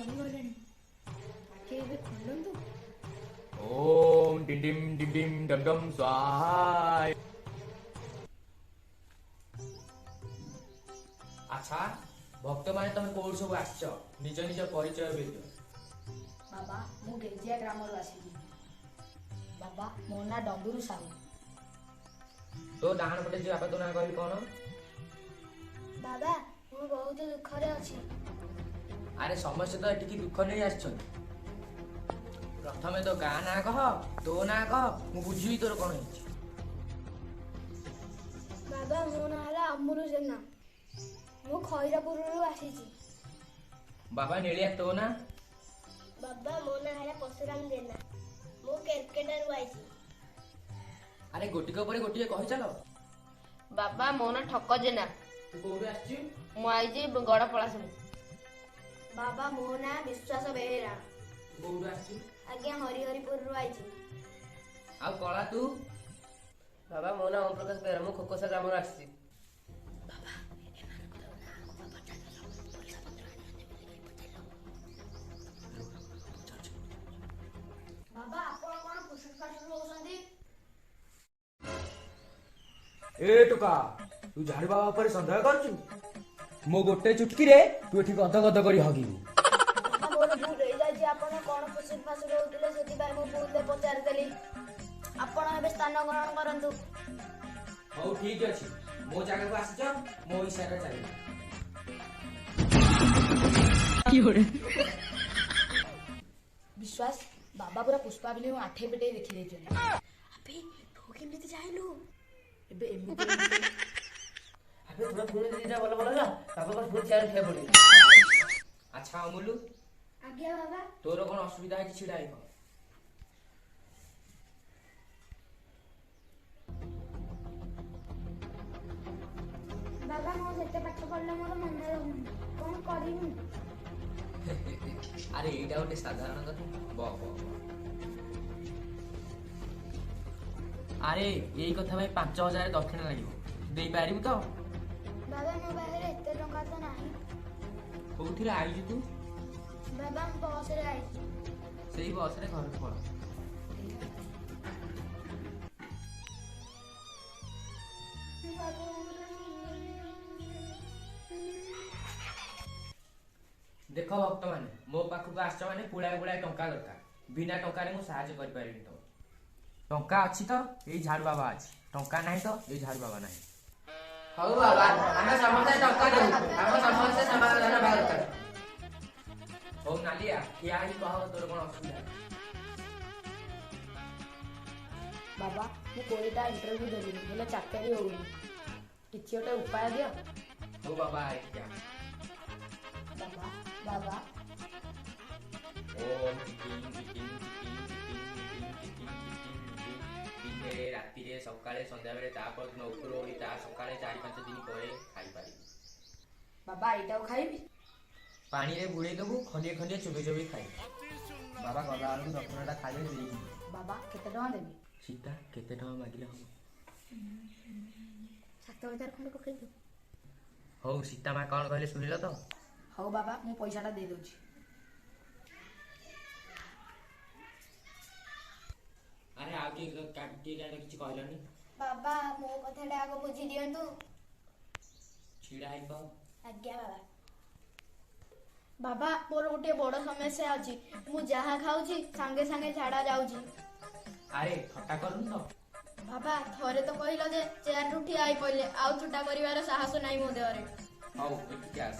ମରିଗଲେଣି। ଆଖି ଏବେ ଖୋଲନ୍ତୁ। ଓମ୍ ଡିମ୍ ଡିମ୍ ଡିମ୍ ଡିମ୍ ଡମ୍ ଡମ୍ ସ୍ୱାହା। ଆଚ୍ଛା ଭକ୍ତମାନେ, ତମେ କୋଉଠୁ ସବୁ ଆସିଛ? ନିଜ ନିଜ ପରିଚୟ ବି ଦିଅ। ବାବା, ମୁଁ ଗେଞ୍ଜିଆ ଗ୍ରାମରୁ ଆସିଛି। ବାବା, ମୋ ନାଁ ଡମ୍ବୁରୁ ସାହୁ। ତୋ ଡାହାଣ ପଟେ ଯିଏ ବାପା, ତୋ ନାଁ କହିଲି କଣ? ବାବା, ମୁଁ ବହୁତ ଦୁଃଖରେ ଅଛି। ଆରେ ସମସ୍ତେ ତ ଏଠିକି ଦୁଃଖ ନେଇ ଆସିଛନ୍ତି। ପ୍ରଥମେ ତୋ ଗାଁ ନାଁ କହ, ତୋ ନାଁ କହ, ମୁଁ ବୁଝିବି ତୋର କଣ ହେଇଛି। ବାବା, ମୋ ନାଁ ହେଲା ଅମୁଲ ଜେନା, ମୁଁ ଖଇରାପୁରରୁ ଆସିଛି। ବାବା ନେଳିଆ, ତୋ ନାଁ? ବାବା, ମୋ ନାଁ ହେଲା ପରଶୁରାମ ଜେନା, ମୁଁ କେରକେଟାରୁ ଆଇଛି। ଆରେ ଗୋଟିକ ପରେ ଗୋଟିଏ କହି ଚାଲ। ବାବା, ମୋ ନାଁ ଠକ ଜେନା। ତୁ କୋଉଠୁ ଆସିଛୁ? ମୁଁ ଆଇଛି ଗଡ଼ ପଳାଶୁଣି। ବାବା, ମୋ ନାଁ ବିଶ୍ୱାସ ବେହେରା। ତୁ କୋଉଠୁ ଆସିଛୁ? ଆଜ୍ଞା, ହରିହରିପୁରରୁ ଆଇଛି। ଆଉ କଳା ତୁ? ବାବା, ମୋ ନାଁ ଓମ ପ୍ରକାଶ ବେହେରା, ମୁଁ ଖୋକସା ଗ୍ରାମରୁ ଆସିଛି। ବାବା, ଆପଣ କଣ ଫୁସୁର ଫାସୁର ହଉଛନ୍ତି? ଏ ଟୋକା, ତୁ ଝାଡୁ ବାବା ଉପରେ ସନ୍ଦେହ କରୁଛୁ? ମୋ ଗୋଟେ ଚୁଟକିରେ ତୁ ଏଠି ଗଦ ଗଦ କରି ହଗିବୁ। ବାବା, ମୋର ଭୁଲ ହେଇଯାଇଛି। ଆପଣ କଣ ଫୁସୁର ଫାସୁର ହଉଥିଲେ, ସେଥିପାଇଁ ମୁଁ ଭୁଲରେ ପଚାରିଦେଲି। ଆପଣ ଏବେ ସ୍ଥାନ ଗ୍ରହଣ କରନ୍ତୁ। ହଉ ଠିକ ଅଛି, ମୋ ଜାଗାକୁ ଆସିଛ, ମୋ ଇଶାରା ଚାଲିବ। ବିଶ୍ୱାସ, ବାବା ପୁରା ପୁଷ୍ପା ଫିଲ୍ମ ଆଠେଇ ପେଟେଇ ଦେଖିଦେଇଛନ୍ତି। ଆବେ, ତୁ କେମିତି ଜାଣିଲୁ? ଏବେ ଏମିତି ଆବେ, ତୁମେ ପୁଣି ଦିଟା ଭଲ ଭଲ ହେଲା, ବାବା ପୁଣି ଚେୟାର ଠିଆ ପଡିବେ। ଆଚ୍ଛା ଅମୁଲୁ। ଆଜ୍ଞା ବାବା। ତୋର କଣ ଅସୁବିଧା ହେଇଛି? ଛିଡା ହେଇ କହ। ବାବା, ମୁଁ ଯେତେ ପାଠ ପଢିଲେ ମୋର ମନେ ରହୁନି, କଣ କରିବି? ଆରେ ଏଇଟା ଗୋଟେ ସାଧାରଣ କଥା। ବ ବ ବ। ଆରେ ଏଇ କଥା ପାଇଁ 5000 ଦକ୍ଷିଣା ଲାଗିବ, ଦେଇପାରିବୁ ତ? ବାବା, ମୋ ପାଖରେ ଏତେ ଟଙ୍କା ତ ନାହିଁ। କୋଉଥିରେ ଆଇଛୁ ତୁ? ବାବା, ମୁଁ ବସରେ ଆଇଛି। ସେଇ ବସରେ ଘରକୁ ପଳ। ଦେଖ ଭକ୍ତମାନେ, ମୋ ପାଖକୁ ଆସିଛ ମାନେ ପୁଳାଏ ପୁଳାଏ ଟଙ୍କା ଦରକାର। ବିନା ଟଙ୍କାରେ ମୁଁ ସାହାଯ୍ୟ କରିପାରିବିନି। ତମ ଟଙ୍କା ଅଛି ତ ଏଇ ଝାଡୁ ବାବା ଅଛି, ଟଙ୍କା ନାହିଁ ତ ଏଇ ଝାଡୁ ବାବା ନାହିଁ। ହଉ ବାବା, ଆମେ ସମସ୍ତେ ଟଙ୍କା ଦେବୁ, ଆମ ସମସ୍ତେ ସମାଧାନ ହେବା ଦରକାର। ହଉ ନାଲିଆ, ଠିଆ ହେଇକି କହ ତୋର କଣ ଅସୁବିଧା। ବାବା, ମୁଁ 20ଟା ଇଣ୍ଟରଭ୍ୟୁ ଦେଲିଣି, ହେଲେ ଚାକିରି ହଉନି। କିଛି ଗୋଟେ ଉପାୟ ଦିଅ। ହଉ ବାବା, ଏଠିକି ଆ। ବାବା, ବାବା। ଓମ୍ ଟିକିଂ ଟିକିଂ ଟିକିଂ ଟିକିଂ ଟିକିଂ ଟିକିଂ ଟିକିଂ ଟିକିଂ। ଦିନରେ, ରାତିରେ, ସକାଳେ, ସନ୍ଧ୍ୟାବେଳେ, ତା ପରଦିନ ଉପର ଓଳି, ତା ସକାଳେ 4-5 ଦିନ ପରେ ଖାଇପାରିବୁ। ବାବା, ଏଇଟାକୁ ଖାଇବି? ପାଣିରେ ବୁଡେଇ ଦବୁ, ଖଣ୍ଡିଏ ଖଣ୍ଡିଏ ଚୋବେଇ ଚୋବେଇ ଖାଇବୁ। ବାବା ଗଲା ବେଳକୁ ଦକ୍ଷିଣାଟା ଖାଇଲେ ଦେଇକି ଯିବେ। ବାବା, କେତେ ଟଙ୍କା ଦେବି? ସୀତା, କେତେ ଟଙ୍କା ମାଗିଲେ ହବ? 7000 ଖଣ୍ଡେ ପକେଇ ଦିଅ। ହଉ, ସୀତା ମା କଣ କହିଲେ ଶୁଣିଲ ତ? ହଉ ବାବା, ମୁଁ ପଇସାଟା ଦେଇଦଉଛି। ଆରେ ଆଉ କିଏ କିଏ କାହିଁ କିଛି କହିଲନି? ବାବା, ମୋ କଥାଟା ଆଗ ବୁଝି ଦିଅନ୍ତୁ। ଛିଡା ହେଇ କହ। ଆଜ୍ଞା ବାବା। ବାବା, ମୋର ଗୋଟିଏ ବଡ ସମସ୍ୟା ଅଛି। ମୁଁ ଯାହା ଖାଉଛି ସାଙ୍ଗେ ସାଙ୍ଗେ ଝାଡା ଯାଉଛି। ଆରେ ଥଟ୍ଟା କରୁନୁ ତ? ବାବା, ଥରେ ତ କହିଲ ଯେ ଚେୟାରରୁ ଠିଆ ହେଇ ପଡିଲେ, ଆଉ ଥଟ୍ଟା କରିବାର ସାହସ ନାହିଁ ମୋ ଦେହରେ। ହଉ, ଏଠିକି ଆସ।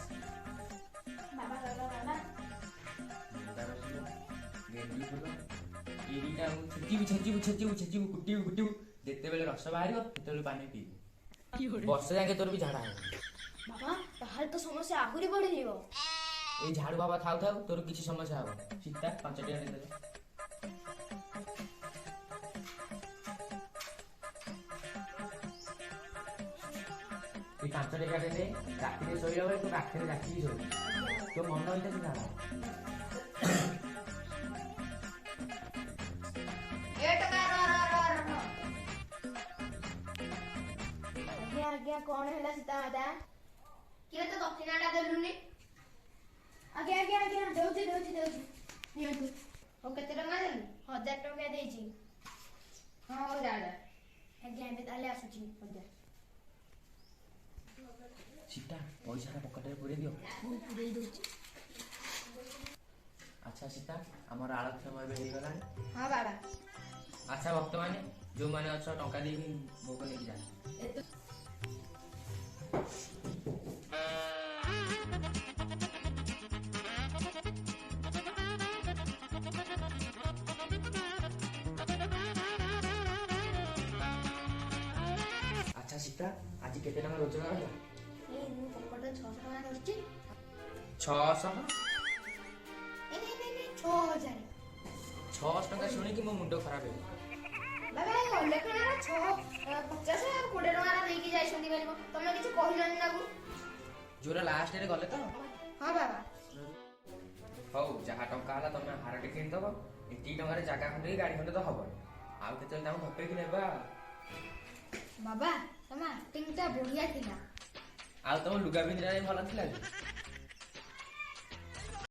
ବାବା, ବାବା, ବାବା। ମନ୍ଦାର ଫୁଲ, ଗେଣ୍ଡୁ ଫୁଲ, ଏଇ ଦିଟା ଛେଚିବୁ ଛେଚିବୁ ଛେଚିବୁ ଛେଚିବୁ, କୁଟିବୁ କୁଟିବୁ, ଯେତେବେଳେ ରସ ବାହାରିବ ସେତେବେଳେ ପାଣି ପିଇବୁ। ବର୍ଷ ଯାକେ ତୋର ବି ଝାଡା ହେବ। ବାବା, ତାହେଲେ ତ ସମସ୍ୟା ଆହୁରି ବଢିଯିବ। ଏଇ ଝାଡୁ ବାବା ଥାଉ ଥାଉ ତୋର କିଛି ସମସ୍ୟା ହବ। ସୀତା, 5 ଟଙ୍କା ଦେଇଦେଲେ। ଏଇ 5 ଟଙ୍କା ଦେଲେ ରାତିରେ ଶୋଇଲା ବେଳେ ତୋ ପାଖରେ ଡାକିକି ଶୋଇବୁ, ତୋ ମନ ଭିତରେ ସେ ଝାଡା ହବ। ଏ ଟଙ୍କା, ର ର ର ର। ଆଜ୍ଞା ଆଜ୍ଞା, କଣ ହେଲା ସୀତା ମାତା? କିଏ ତ ଦକ୍ଷିଣାଟା ଦେଲୁନି? ଆଜ୍ଞା ଆଜ୍ଞା ଆଜ୍ଞା, ଦେଉଛି ଦେଉଛି ଦେଉଛି, ନିଅନ୍ତୁ। ହଉ, କେତେ ଟଙ୍କା ଦେଲୁ? 1000 ଟଙ୍କା ଦେଇଛି। ହଁ, ହଉ, ଯା ଯା। ଆଜ୍ଞା, ଏବେ ତାହେଲେ ଆସୁଛି। ହଉ, ଯା। ସୀତା, ପଇସାଟା ପକେଟରେ ପୁରେଇ ଦିଅ। ମୁଁ ପୁରେଇ ଦଉଛି। ଆଚ୍ଛା ସୀତା, ଆମର ଆଳକ୍ଷମ ଏବେ ହେଇଗଲାଣି। ହଁ ବାବା। ଆଚ୍ଛା ଭକ୍ତମାନେ, ଯୋଉମାନେ ଅଛ, ଟଙ୍କା ଦେଇକି ଭୋଗ ନେଇକି ଯା। ଆଚ୍ଛା ସୀତା, ଆଜି କେତେ ଟଙ୍କା ରୋଜଗାର ହେଲା? ଏଇ, ମୁଁ ପକେଟରେ 600 ଟଙ୍କା ଧରିଛି। 600? ଏ ନାଇଁ ନାଇଁ ନାଇଁ, 6000। 600 ଟଙ୍କା ଶୁଣିକି ମୋ ମୁଣ୍ଡ ଖରାପ ହେଇଗଲା। ବାବା, ଏଇ ଅଲେଖଣାର 650 ଆଉ 20 ଟଙ୍କାର ନେଇକି ଯାଇଛନ୍ତି ପାରିବ, ତମେ କିଛି କହିଲନି ତାକୁ। ଯୋଉଟା ଲାଷ୍ଟରେ ଗଲେ ତ? ହଁ ବାବା। ହଉ, ଯାହା ଟଙ୍କା ହେଲା ତମେ ହାରଟେ କିଣିଦବ। ଏତିକି ଟଙ୍କାରେ ଜାଗା ଖଣ୍ଡେ କି ଗାଡି ଖଣ୍ଡେ ତ ହବନି। ଆଉ କେତେବେଳେ ତାଙ୍କୁ ଠକେଇକି ନେବା। ବାବା, ତମ ଆକ୍ଟିଂଟା ବଢିଆ ଥିଲା। ଆଉ ତମ ଲୁଗା ପିନ୍ଧିଲା ବି ଭଲ ଥିଲା କି?